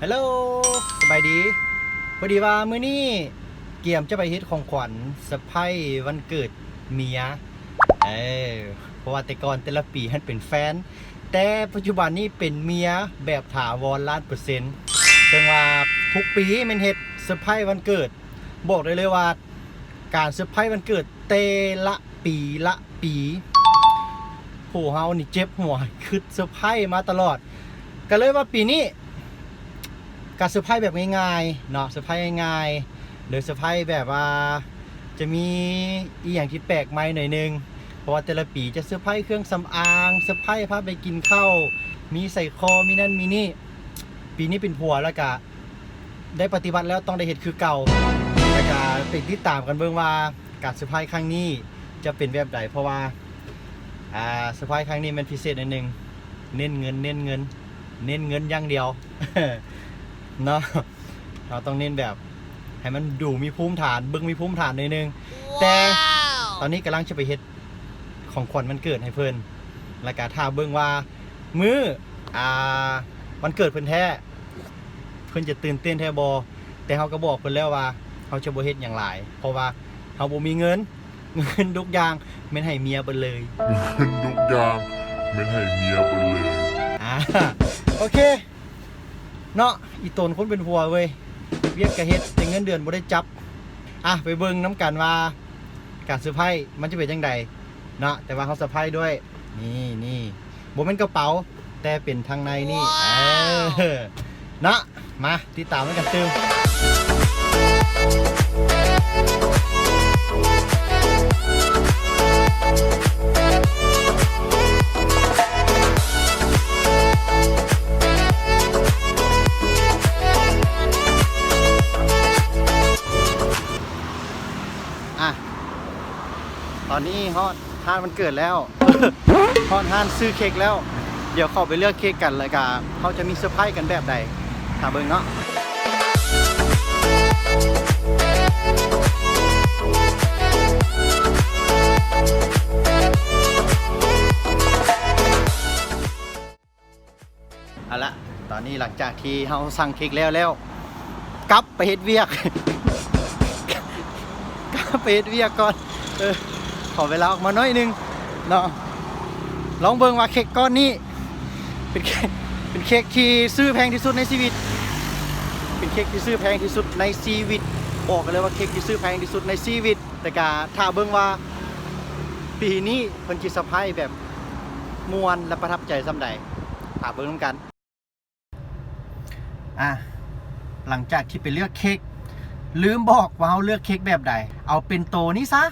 ຮັລໂຫຼ ສະບາຍດີ. ພໍດີວ່າມື້ນີ້ກຽມຈະໄປເຮັດຂອງຂວັນເຊີໄພຣສ໌ວັນເກີດເມຍ. ເອີ ເພາະວ່າແຕ່ກ່ອນແຕ່ລະປີຫັ້ນເປັນແຟນ, ແຕ່ປັດຈຸບັນນີ້ເປັນເມຍແບບຖາວອນລ້ານເປີເຊັນ. ເຊິ່ງວ່າທຸກປີແມ່ນເຮັດເຊີໄພຣສ໌ວັນເກີດ. ບອກໄດ້ເລີຍວ່າການເຊີໄພຣສ໌ວັນເກີດແຕ່ລະ ປີລະປີ ຜູ້ເຮົານີ້ເຈັບຫົວຄຶດເຊີໄພຣສ໌ມາຕະຫຼອດ. ກໍເລີຍວ່າປີນີ້ກະເຊີໄພຣສ໌ແບບງ່າຍໆເນາະ, ເຊີໄພຣສ໌ງ່າຍໆ ໂດຍເຊີໄພຣສ໌ແບບວ່າຈະມີອີ່ຫຍັງທີ່ແປກໃໝ່ໜ້ອຍໜຶ່ງ, ເພາະວ່າແຕ່ລະປີຈະເຊີໄພຣສ໌ເຄື່ອງສຳອາງ, ເຊີໄພຣສ໌ພາໄປກິນເຂົ້າ, ມີໄສ້ຄໍ, ມີນັ້ນມີນີ້. ປີນີ້ເປັນຜົວແລ້ວກະ ໄດ້ປະຕິບັດແລ້ວ ຕ້ອງໄດ້ເຮັດຄືເກົ່າ. ແລ້ວກະໄປຕິດຕາມກັນເບິ່ງວ່າການເຊີໄພຣສ໌ຄັ້ງນີ້ຈະເປັນແບບໃດ, ເພາະວ່າ ອ່າ ເຊີໄພຣສ໌ຄັ້ງນີ້ແມ່ນພິເສດໜ້ອຍໜຶ່ງ, ເນັ້ນເງິນ ເນັ້ນເງິນ ເນັ້ນເງິນຢ່າງດຽວເນາະ. ເຮົາຕ້ອງເນັ້ນແບບໃຫ້ມັນດູມີພູມຖານ, ເບິ່ງມີພູມຖານໜ້ອຍໜຶ່ງ. ແຕ່ຕອນນີ້ກຳລັງຈະໄປເຮັດ ຂອງຂວັນວັນເກີດໃຫ້ເພິ່ນ, ແລ້ວກະຖ້າເບິ່ງວ່າມື້ ອ່າ ວັນເກີດເພິ່ນແທ້ ເພິ່ນຈະຕື່ນເຕັ້ນແທ້ບໍ່. ແຕ່ເຮົາກໍບອກເພິ່ນແລ້ວວ່າເຮົາຈະບໍ່ເຮັດຫຍັງຫຼາຍ ເພາະວ່າເຮົາບໍ່ມີເງິນ, ເງິນທຸກຢ່າງແມ່ນໃຫ້ເມຍເບິດເລີຍ, ເງິນທຸກຢ່າງແມ່ນໃຫ້ເມຍເບິດເລີຍ. ອ່າ ໂອເຄ ເນາະ ອີ່ຕົນຄົນເປັນຜົວເວີຍ, ວຽກກະເຮັດ ແຕ່ເງິນເດືອນບໍ່ໄດ້ຈັບ. ອ່ະ ໄປເບິ່ງນຳກັນວ່າການເຊີໄພຣສ໌ມັນຈະເປັນຈັ່ງໃດເນາະ. ແຕ່ວ່າເຮົາເຊີໄພຣສ໌ດ້ວຍ ນີ້ ນີ້ ບໍ່ແມ່ນກະເປົາ ແຕ່ເປັນທາງໃນນີ້. ເອີ ເນາະ ມາຕິດຕາມນຳກັນຕື່ມ. ອ່ະ ຕອນນີ້ຮອດຮ້ານວັນເກີດແລ້ວ, ຮອດຮ້ານຊື້ເຄັກແລ້ວ. ດຽວເຂົ້າໄປເລືອກເຄັກກັນ ແລ້ວກະເຮົາຈະມີເຊີໄພຣສ໌ກັນແບບໃດ ຖ້າເບິ່ງເນາະ. ເອົາລະ ຕອນນີ້ຫຼັງຈາກທີ່ເຮົາສັ່ງເຄັກແລ້ວແລ້ວ ກັບໄປເຮັດວຽກ ກັບໄປເຮັດວຽກກ່ອນ. ເອີ ຂໍເວລາອອກມາໜ້ອຍໜຶ່ງເນາະ. ລອງເບິ່ງວ່າເຄັກກ້ອນນີ້ເປັນເຄັກ ເປັນເຄັກທີ່ຊື້ແພງທີ່ສຸດໃນຊີວິດ, ເປັນເຄັກທີ່ຊື້ແພງທີ່ສຸດໃນຊີວິດ. ບອກກັນເລີຍວ່າເຄັກທີ່ຊື້ແພງທີ່ສຸດໃນຊີວິດ. ແຕ່ກະຖ້າເບິ່ງວ່າປີນີ້ເພິ່ນຊິເຊີໄພຣສ໌ແບບມ່ວນ ແລະ ປະທັບໃຈສ່ຳໃດ, ຖ້າເບິ່ງນຳກັນ. ອ່ະ ຫຼັງຈາກທີ່ໄປເລືອກເຄັກ ລືມບອກວ່າເຮົາເລືອກເຄັກແບບໃດ. ເອົາເປັນໂຕນີ້ຊະ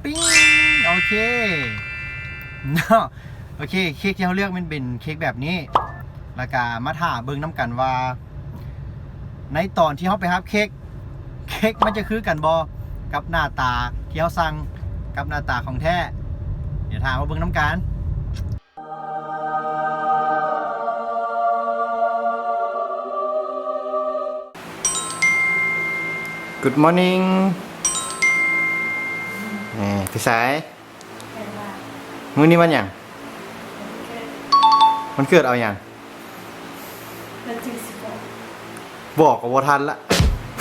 ປິ້ງ ໂອເຄເນາະ. ໂອເຄ ເຄັກທີ່ເຮົາເລືອກມັນເປັນເຄັກແບບນີ້. ແລ້ວກະມາຖ້າເບິ່ງນຳກັນວ່າ ໃນຕອນທີ່ເຮົາໄປຮັບເຄັກ ເຄັກມັນຈະຄືກັນບໍ່ກັບໜ້າຕາທີ່ເຮົາສັ່ງ ກັບໜ້າຕາຂອງແທ້. ດຽວຖ້າມາເບິ່ງນຳກັນ. Good morning. ເອີ ໄປໃສ? ມື້ນີ້ວັນຫຍັງ? ວັນເກີດ. ວັນເກີດເອົາຫຍັງ? ແລ້ວຈຶ່ງຊິບອກ. ບອກກໍບໍ່ທັນລະ. ບ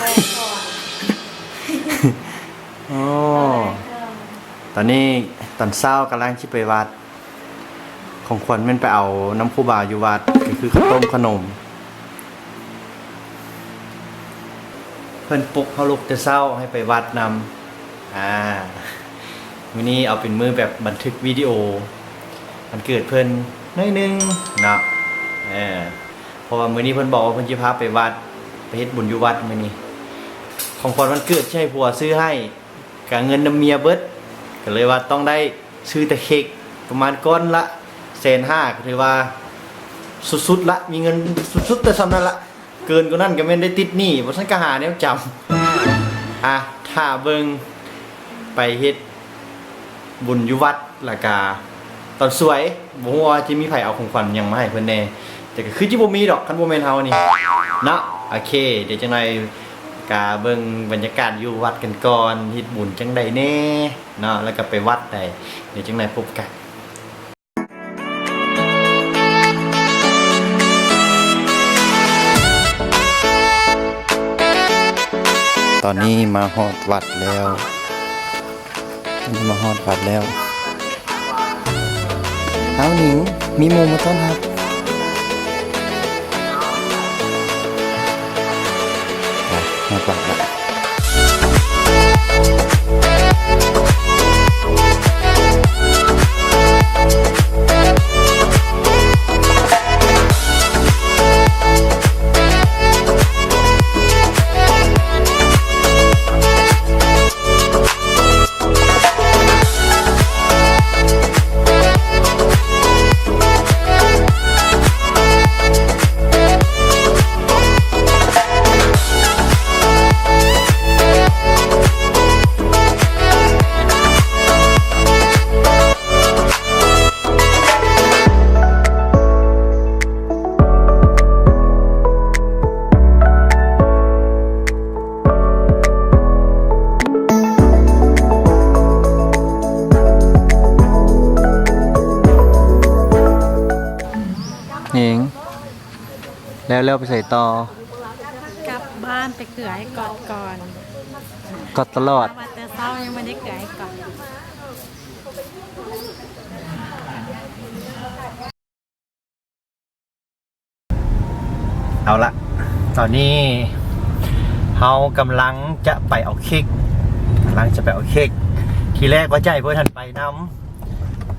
ອກກ່ອນ. ໂອ້ ຕອນນີ້ຕອນເຊົ້າກຳລັງຊິໄປວັດ. ຂອງຂວັນແມ່ນໄປເອົານຳຄູບາຢູ່ວັດ ກໍຄືເຂົ້າຕົ້ມຂະໜົມ. ເພິ່ນປຸກເຮົາລຸກແຕ່ເຊົ້າໃຫ້ໄປວັດນຳ. ອ່າ ມື້ນີ້ເອົາເປັນມື້ແບບບັນທຶກວິດີໂອວັນເກີດເພິ່ນໜ້ອຍໜຶ່ງເນາະ. ເອີ ເພາະວ່າມື້ນີ້ເພິ່ນບອກວ່າເພິ່ນຊິພາໄປວັດ ໄປເຮັດບຸນຢູ່ວັດມື້ນີ້. ຂອງຂວັນວັນເກີດທີ່ໃຫ້ຜົວຊື້ໃຫ້ ກະເງິນນຳເມຍເບິດ ກໍເລີຍວ່າຕ້ອງໄດ້ຊື້ແຕ່ເຄັກ ປະມານກ້ອນລະແສນຫ້າ ກໍຖືວ່າສຸດໆລະ ມີເງິນສຸດໆແຕ່ສ່ຳນັ້ນລະ. ເກີນກວ່ານັ້ນກໍແມ່ນໄດ້ຕິດໜີ້ ບໍ່ຊັ້ນກໍຫາແນວຈຳ. ອ່ະ ຖ້າເບິ່ງໄປເຮັດບຸນຢູ່ວັດ ລະກະຕອນສວຍ ບໍ່ຮູ້ວ່າຈະມີໃຜເອົາຂອງຂວັນຫຍັງມາໃຫ້ເພິ່ນແດ່ ແຕ່ກໍຄືຈະບໍ່ມີດອກ ຄັນບໍ່ແມ່ນເຮົານີ້ເນາະ. ໂອເຄ ດຽວຈັກໜ່ອຍກະເບິ່ງບັນຍາກາດຢູ່ວັດກັນກ່ອນ ເຮັດບຸນຈັ່ງໃດແດ່ເນາະ ລະກະໄປວັດໃດ ດຽວຈັກໜ່ອຍພົບກັນ. ຕອນນີ້ມາຮອດວັດແລ້ວ ຕອນນີ້ມາຮອດວັດແລ້ວ. ອ້າວ ໜິງ ມີໝູ່ມາຕ້ອນຮັບ. ໄປ ຮອດວັດລະ. ເອງ ແລ້ວ ແລ້ວໄປໃສຕໍ່? ກັບບ້ານໄປເກືອໄອ້ກອດກ່ອນ. ກອດຕະຫຼອດ. ມາແຕ່ເຊົ້າຍັງບໍ່ໄດ້ເກືອໄອ້ກອດ. ເອົາລະ ຕອນນີ້ເຮົາກຳລັງຈະໄປເອົາເຄັກ ກຳລັງຈະໄປເອົາເຄັກ. ທີແລກວ່າຈະໃຫ້ເພິ່ນຫັ້ນໄປນຳ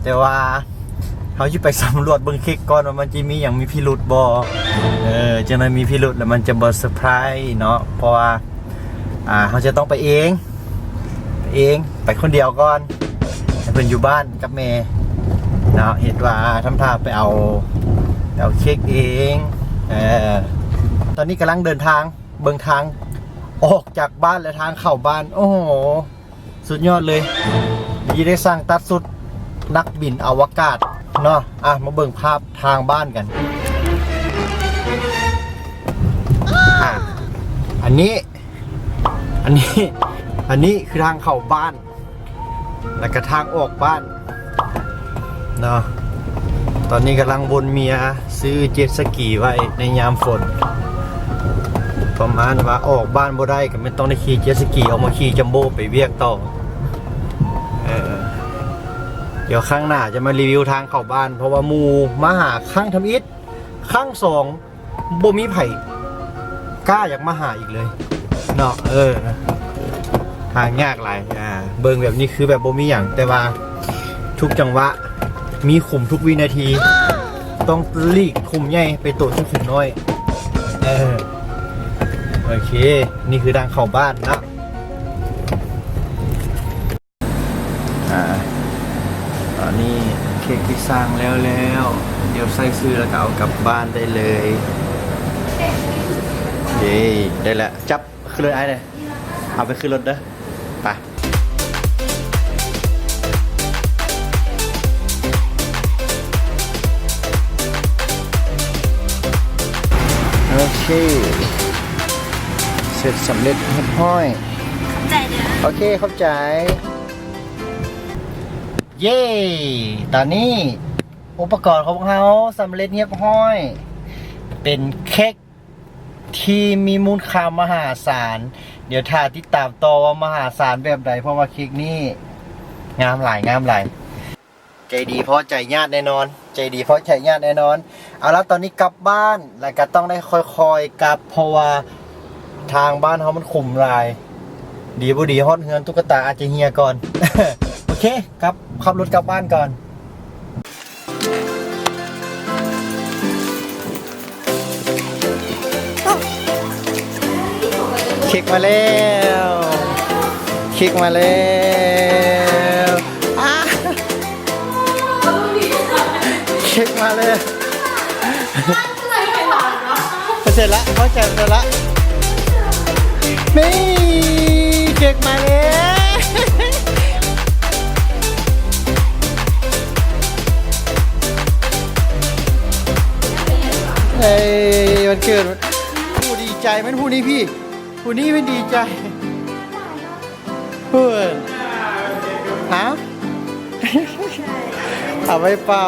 ແຕ່ວ່າເຮົາຊິໄປສຳຫຼວດເບິ່ງເຄັກກ່ອນວ່າມັນຈະມີຫຍັງມີພິລຸດບໍ່. ເອີ ຈັ່ງໃດມີພິລຸດແລ້ວມັນຈະບໍ່ເຊີໄພຣເນາະ ເພາະວ່າ ອ່າ ເຮົາຈະຕ້ອງໄປເອງ ໄປເອງ ໄປຄົນດຽວກ່ອນ ໃຫ້ເພິ່ນຢູ່ບ້ານກັບແມ່ເນາະ. ເຮັດວ່າທຳທ່າໄປເອົາ ໄປເອົາເຄັກເອງ. ເອີ ຕອນນີ້ກຳລັງເດີນທາງ ເບິ່ງທາງອອກຈາກບ້ານ ແລະ ທາງເຂົ້າບ້ານ. ໂອ້ໂຫ ສຸດຍອດເລີຍ ດີໄດ້ສ້າງຕັດຊຸດນັກບິນອະວະກາດເນາະ. ອ່ະ ມາເບິ່ງພາບທາງບ້ານກັນ. ອ່ະ ອັນນີ້ ອັນນີ້ ອັນນີ້ຄືທາງເຂົ້າບ້ານ ແລ້ວກະທາງອອກບ້ານເນາະ. ຕອນນີ້ກຳລັງວົນເມຍຊື້ເຈັດສະກີໄວ້ໃນຍາມຝົນ ປະມານວ່າອອກບ້ານບໍ່ໄດ້ ກະແມ່ນຕ້ອງໄດ້ຂີ່ເຈັດສະກີອອກມາຂີ່ຈັມໂບ້ໄປວຽກຕໍ່. ເອີ ດຽວຄັ້ງໜ້າຈະມາຣີວິວທາງເຂົ້າບ້ານ ເພາະວ່າໝູ່ມາຫາຄັ້ງທຳອິດ ຄັ້ງສອງ ບໍ່ມີໃຜກ້າຢາກມາຫາອີກເລີຍເນາະ. ເອີ ຫາຍາກຫຼາຍ. ອ່າ ເບິ່ງແບບນີ້ຄືແບບບໍ່ມີຫຍັງ ແຕ່ວ່າທຸກຈັງຫວະມີຂຸມທຸກວິນາທີ ຕ້ອງຫຼີກຂຸມໃຫຍ່ໄປໂຕະທີ່ຂຸມນ້ອຍ. ເອີ ໂອເຄ ນີ້ຄືທາງເຂົ້າບ້ານເນາະ. ອ່າ ຕອນນີ້ເຄັກທີ່ສ້າງແລ້ວແລ້ວ ດຽວໃສ່ຊື່ແລ້ວກະເອົາກັບບ້ານໄດ້ເລີຍ. ເຢ້ ໄດ້ແລ້ວ ຈັບຂຶ້ນລົດອ້າຍເດີ ເອົາໄປຂຶ້ນລົດເດີ ໄປ. ໂອເຄ ເສັດສຳເລັດຮຽບຮ້ອຍ. ຂອບໃຈເດີ. ໂອເຄ ຂອບໃຈ. ເຢ້ ຕອນນີ້ອຸປະກອນຂອງພວກເຮົາສຳເລັດຮຽບຮ້ອຍ ເປັນເຄັກທີ່ມີມູນຄ່າມະຫາສານ. ດຽວຖ້າຕິດຕາມຕໍ່ວ່າມະຫາສານແບບໃດ ເພາະວ່າເຄັກນີ້ງາມຫຼາຍ ງາມຫຼາຍ. ໃຈດີພໍໃຈຍາດແນ່ນອນ ໃຈດີພໍໃຈຍາດແນ່ນອນ. ເອົາລະ ຕອນນີ້ກັບບ້ານ ແລ້ວກະຕ້ອງໄດ້ຄ່ອຍໆກັບ ເພາະວ່າທາງບ້ານເຮົາມັນຂຸມຫຼາຍ ດີບໍ່ດີຮອດເຮືອນຕຸກກະຕາອາດຈະເຫ່ຍກ່ອນ. ໂອເຄ ກັບ ຂັບລົດກັບບ້ານກ່ອນ. ເຄັກມາແລ້ວ ເຄັກມາແລ້ວ ອ້າ ເຄັກມາແລ້ວ. ເສັດລະ ພໍໃຈເສັດລະ ນີ້ ເຄັກມາແລ້ວ. ເອີຍ ວັນເກີດ ຜູ້ດີໃຈແມ່ນຜູ້ນີ້ພີ່ ຜູ້ນີ້ແມ່ນດີໃຈ ເພິ່ນ ຮະ ເອົາໄວ້ເປົ່າ.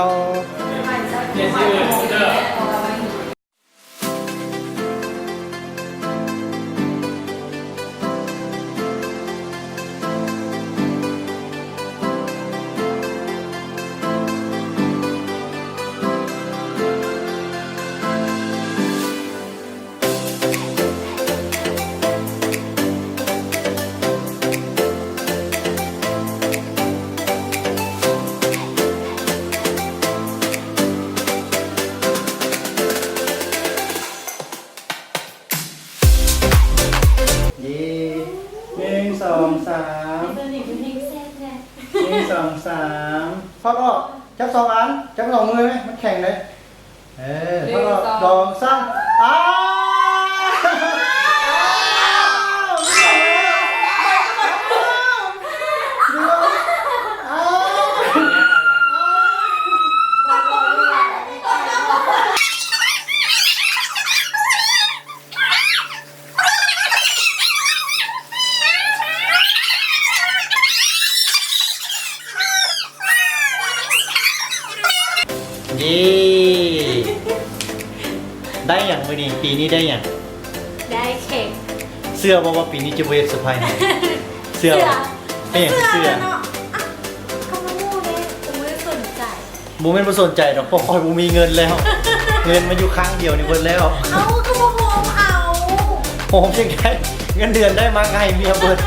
ງ ສາມ ເປັນເຈົ້ານີ້ເປັນເພງແຊບແທ້ ໜຶ່ງ ສອງ ສາມ ພັດອອກ ຈັບສອງອັນ ຈັບສອງມືໄວ້ ມັນແຂງເດ້ ເອີ ພັດອອກ ໜຶ່ງ ສອງ ສອງ ສາມ ອ້າວ ອ້າວ ອ້າວ ເຢ້ ໄດ້ຫຍັງມື້ນີ້? ປີນີ້ໄດ້ຫຍັງ? ໄດ້ເຄັກ. ເຊື່ອບໍ່ວ່າປີນີ້ຈະບໍ່ເຮັດເຊີໄພໃຫ້? ເຊື່ອບໍ່? ເຊື່ອ. ເປັນຫຍັງຄືເຊື່ອ? ເຊື່ອແລ້ວເນາະ. ອ້າວ ກໍບໍ່ຮູ້ເດ້ ບໍ່ໄດ້ສົນໃຈ. ບໍ່ແມ່ນບໍ່ສົນໃຈດອກ ເພາະຂ້ອຍບໍ່ມີເງິນແລ້ວ ເງິນມັນຢູ່ຄັ້ງດຽວນີ້ເບິດແລ້ວ. ເອົ້າ ກໍບໍ່ໂຮມເອົາ. ໂຮມຈັ່ງໃດ ເງິນເດືອນໄດ້ມາກໍໃຫ້ເມຍເບິດ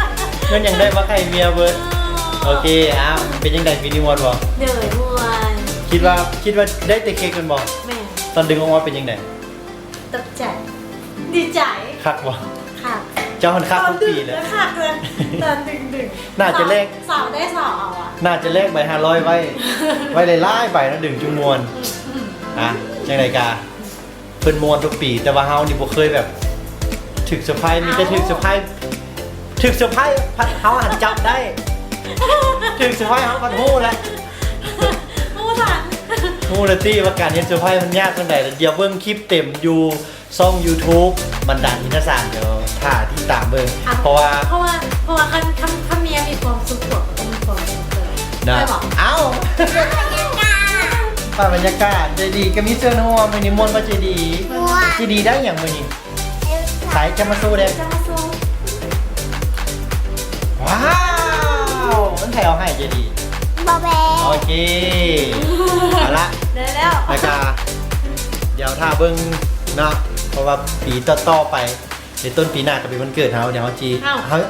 ເງິນຫຍັງໄດ້ມາກໍໃຫ້ເມຍເບິດ. ເອີ ໂອເຄ ອ້າວ ເປັນຈັ່ງໃດປີນີ້ມ່ວນບໍ່? ໂດຍ ມ່ວນ. ຄິດວ່າ ຄິດວ່າໄດ້ແຕ່ເຄັກແມ່ນບໍ່? ແມ່ນ. ຕອນດຶງອອກມາເປັນຈັ່ງໃດ? ຕົກໃຈ ດີໃຈ. ຄັກບໍ່? ຄັກ. ເຈົ້າຫັ້ນຄັກທຸກປີແຫຼະ. ຕອນດຶງກໍຄັກເລີຍ ຕອນດຶງໆ ໜ້າຈະແລກ ສາວໄດ້ສາວເອົາອະ ໜ້າຈະແລກໃບຫ້າຮ້ອຍໄວ້ ໄວ້ຫຼາຍໆໃບເນາະ ດຶງຈຸ່ມມ່ວນ. ອືມໆ ອ່ະ ຈັ່ງໃດກະ ເພິ່ນມ່ວນທຸກປີ ແຕ່ວ່າເຮົານີ້ບໍ່ເຄີຍແບບຖືກເຊີໄພ ມີແຕ່ຖືກເຊີໄພ ຖືກເຊີໄພພັດເຮົາຫັ້ນຈັບໄດ້ ຖືກເຊີໄພເຮົາພັດຮູ້ແລ້ວ ຮູ້ທັນ ຮູ້ແລ້ວຕິວ່າການເຮັດເຊີໄພມັນຍາກຈັ່ງໃດ. ດຽວເບິ່ງຄລິບເຕັມຢູ່ຊ່ອງຢູທູບບັນດານທິນະສານ ດຽວຖ້າຕິດຕາມເບິ່ງ ອ່ະ ເພາະວ່າ ເພາະວ່າ ເພາະວ່າຄັນ ຄັນ ຄັນເມຍມີຄວາມສຸກ ຜົວກໍຕ້ອງມີຄວາມສຸກເລີຍ ນະ ແມ່ນບໍ່? ເອົ້າ ພາບບັນຍາກາດ ໃຈດີກໍມີສ່ວນຮ່ວມ ມື້ນີ້ມ່ວນບໍ່ໃຈດີ? ມ່ວນ. ໃຈດີໄດ້ຫຍັງມື້ນີ້? ໃສ່ຈະມາໂຊແດ່ ຈະມາໂຊ ວ້າວ ມັນໃຜເອົາໃຫ້ໃຈດີ? ບໍ່ແບ. ໂອເຄ ເອົາລະ ໄດ້ແລ້ວ ແລ້ວກະ ດຽວຖ້າເບິ່ງເນາະ ເພາະວ່າປີຕໍ່ໆໄປ ໃນຕົ້ນປີໜ້າກໍເປັນວັນເກີດເຮົາ ດຽວເຮົາຊິ ເອົ້າ ເຮົາ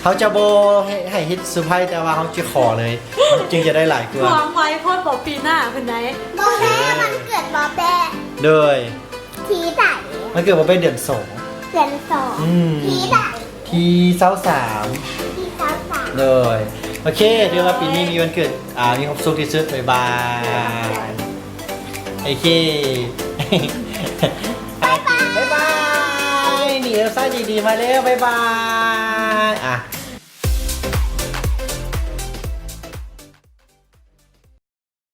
ເຮົາຈະບໍ່ໃຫ້ ໃຫ້ເຮັດເຊີໄພ ແຕ່ວ່າເຮົາຈະຂໍເລີຍ ມັນຈຶ່ງຈະໄດ້ຫຼາຍກວ່າ. ຫວັງໄວ້ໂພດບໍ່ ປີໜ້າເພິ່ນໄດ້ ບໍ່ແບ. ເອີ ວັນເກີດບໍ່ແບ. ໂດຍ ທີໃດ? ວັນເກີດບໍ່ແບເດືອນສອງ ເດືອນສອງ ອືມ ທີໃດ? ທີຊາວສາມ ທີຊາວສາມ. ໂດຍ ໂອເຄ ຖືວ່າປີນີ້ມີວັນເກີດ ອ່າ ມີຄວາມສຸກທີ່ສຸດ ບາຍບາຍ. ໂອເຄ ບາຍບາຍ ບາຍບາຍ ນີ້ເອວຊາດີໆມາແລ້ວ ບາຍບາຍ ອ່ະ.